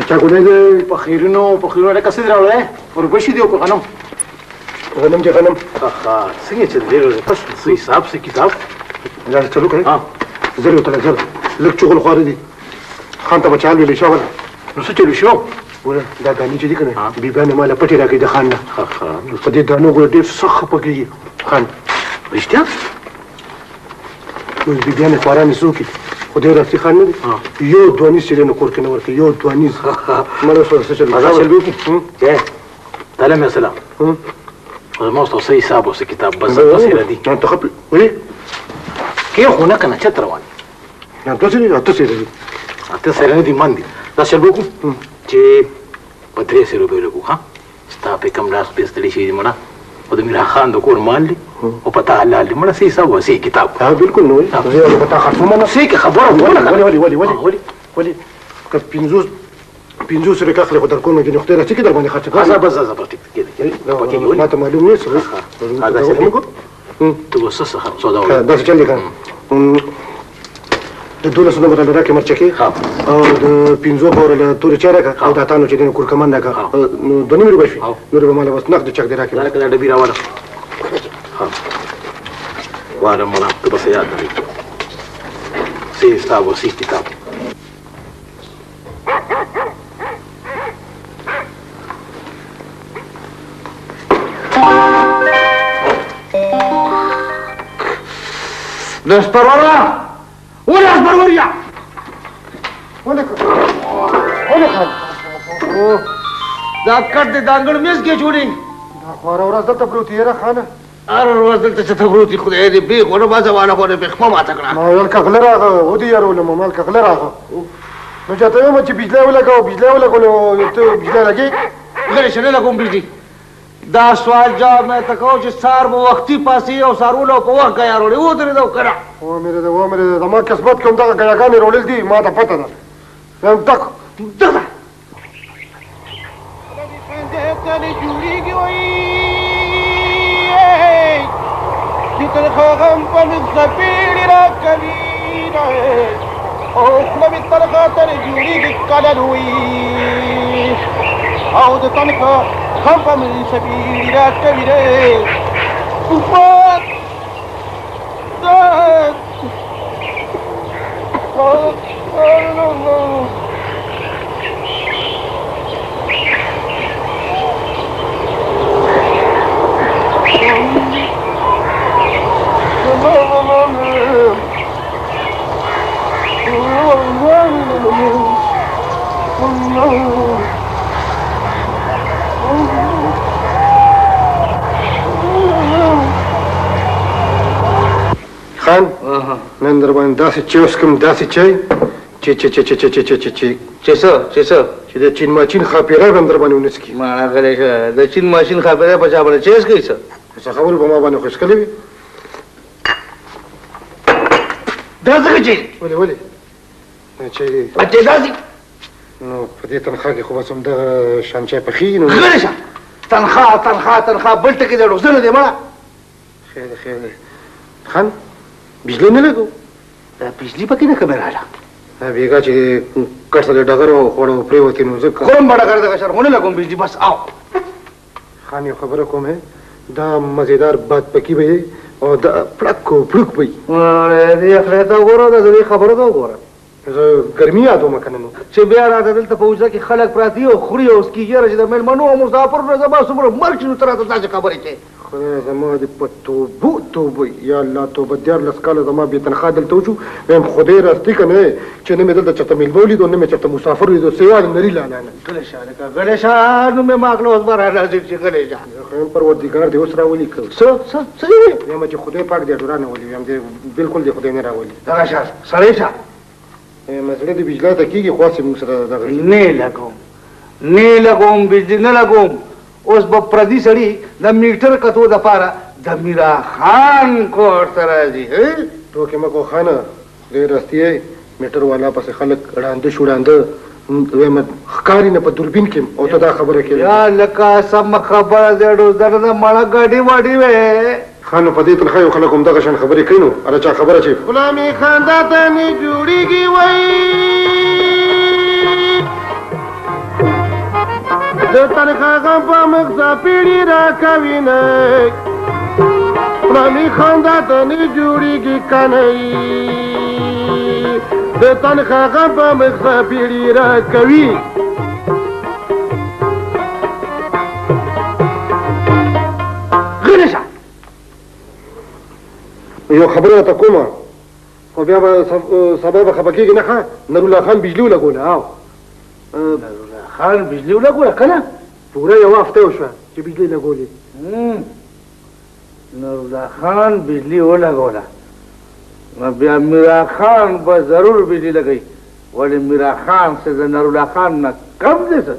چا ګولۍ دی؟ په خیرونو په خیرونو لکه څه دې راوړی؟ اوربشې دي او که غنم؟ غنم دي غنم. ښه څنګه چې درې ورځې پس څه حساب څه کتاب؟ دا چلو کړئ. زر یې ورته زر لږ چغل خواره دي. خان ته به چال ویلی شه وله. نو څه چلو شو؟ ګوره دا دانې چې دي که نه بیبیانې ما له پټې راکوي د خان نه. په دې دانو ګوره ډېر سخت خفه کېږي خان. رښتیا؟ اوس بیبیانې خوارانې څوک دي؟ خو دی راستي خان نه دی. یو دوانیز چې دی نو کور کې نه ورکوي، یو دوانیز. مړه اوس ورته څه چل وکړو؟ چل وکړو؟ تعالی مې سلام. زما اوس څه حساب او څه کتاب بس دوه سېره دي. ته ښه وایې؟ کې خو نه که نه چت روان دي. نه دوه سېرې دي، اته سېرې دي. اته سېرې نه دي، من دي. دا چل وکړو چې په درې سېرو به یې لګو. ښه ستا پې کوم لاس پې ستړي شوي دي مړه، خو د میرا خان د کور مال دی او په تا حلال دی مړه. څه حساب و څه کتاب؟ ها بالکل نو زه په تا خرڅوم نه. څه کې خبره وکړه؟ ولې ولې ولې ولې ولې ولې که پنځوس روپۍ اخلې خو در کوم کې خدای راڅه کې در باندې خرڅ کړم. ځه بس ځه بس ټیک کېږي. ما ته معلوم نه څه. ته اوس څه سودا وکړه؟ داسې چل دی که د دولسو نه به راله راکړې مرچکې او د پنځو به ورله تورې چای راکړه او د اتانو چې دی نو کورکمن راکړه، نو دوه نیمې روپۍ شوې. نورې به ماله بس نقد چک دی راکړې. لکه دا ډبي راوړه. واله مړه ته به څه یاد لرې څه حساب او څه کتاب. لاس پروره ولاس پروریا ولې ولې خان دا کټ دې د انګړ مېز کې جوړې. دا خواره ورځ دلته پروت یې خانه. هره ورځ دلته چې ته پروت یې خدای دې بې غونه ما زمانه غونه بې خپه ماته کړه. ما ویل که غله راغه ودې یارولم، ما ویل که غله راغه نو چاته وایم چې بجلی ولګوه، بجلی ولګولو ته بجلی لګې. غلې شه نه لګوم بجلي. دا سوال جواب مې ته کوو چې سهار به وختي پاڅي او سهارونه په وخت ګیا راوړې. ودرېده او که نه؟ ومرېده ومرېده، زما قسمت کې هم دغه ګیاګانې راوړل دي، ما ته پته ده. وایم دغه دغه جوړېږي وایي چې ترخه غم په مې څپېړې راکوي او خوله مې ترخه تر جوړېږي کله لوی او د تنخه غم په مې څپېړې راکوي طوفان خان نن در باندې داسې چای وڅښم، داسې چای چې چې چې چې چې چې چې چې چې څه چې څه چې د چین ماچین ښاپېری به هم در باندې ونه څکي. ماڼه غلی شه، د چین ماشین ښاپېری په چا باندې چای څکوي؟ څه څه خبرې په ما باندې خو څکلې وي. دا څنګه چای؟ ولې ولې چای چای داسې؟ نو په دې تنخوا کې خو بس همدغه شان چای پخېږي. نو غلی شه، تنخوا تنخوا تنخوا بل ټکی دی ډوزنه دی مړه. خیر دی خیر دی. خان بجلی نه لګو؟ دا بجلی پکې نه کومه راله. بېګا چې کټ ته د ډغر وخوړه پرېوتې نو زه خورم به ډغر دغه شر خو نه لګوم بجلی بس. او خان یو خبره کوم، دا مزیدار باد پکې به یې او دا پړک او پړک به یې. دې خدای ته وګوره، دا دې خبرو ته وګوره. زه ګرمي یادوم که نه نو چې بیا راته دلته په حجره کې خلک پراته او خوري او څکي، یاره چې د مېلمنو او مسافرو نه زما څومره مرګ شي نو ته راته داسې خبرې کوې. خدای زما دې په توبو توبه یا الله توبه. دیارلس کاله زما بې تنخوا دلته وشو. وایم خدای راستي که نه چې نه مې دلته چېرته مېلمه ولیدو نه مې چېرته مسافر ولیدو، سوا د نري لالا نه. غلی شه هلکه غلی شه، نوم مې مه اخله اوس به را نازل شي. غلی شه. وایم پروردګار دې اوس راولي که څه څه څه دې ویل؟ وایم چې خدای پاک دې اډورا نه ولي، وایم دې بالکل دې خدای نه راولي. دغه شه سړی شه. زړه دې بجلی ته کېږي خو هسې موږ سره دغه نه لګوم نه لګوم بجلي نه لګوم. اوس به پردي سړي د میټر کتو دپاره د میرا خان کور ته راځي. ټوکې مه کوه خانه، خدای راستي یې میټر والا پسې خلک ړانده شو ړانده. وایم ښکاري نه په دوربین کې او ته دا خبره کوې. یا لکه سمه خبره دی ډوزدنه د مړه ګاډي واډي وې. خان په دې تنخوا یو خلک همدغه شان خبرې کوي نو هله چا خبره چې خوله مې خندا ته نه جوړېږي وایي. د تنخوا غم په مخ څپېړې راکوي نه، خوله مې خندا ته نه جوړېږي که نه. د تنخوا غم په مخ څپېړې راکوي. غلی شه. یو خبره راته کومه، خو بیا به سبا به خفه کېږي نه. ښه، نورالله خان بجلي ولګوله. او نورالله خان بجلي ولګوله؟ کله؟ پوره یوه هفته وشوه چې بجلي لګولې. نورالله خان بجلي ولګوله، نو بیا میرا خان به ضرور بجلي لګوي. ولې میرا خان څه د نورالله خان نه کم دی څه؟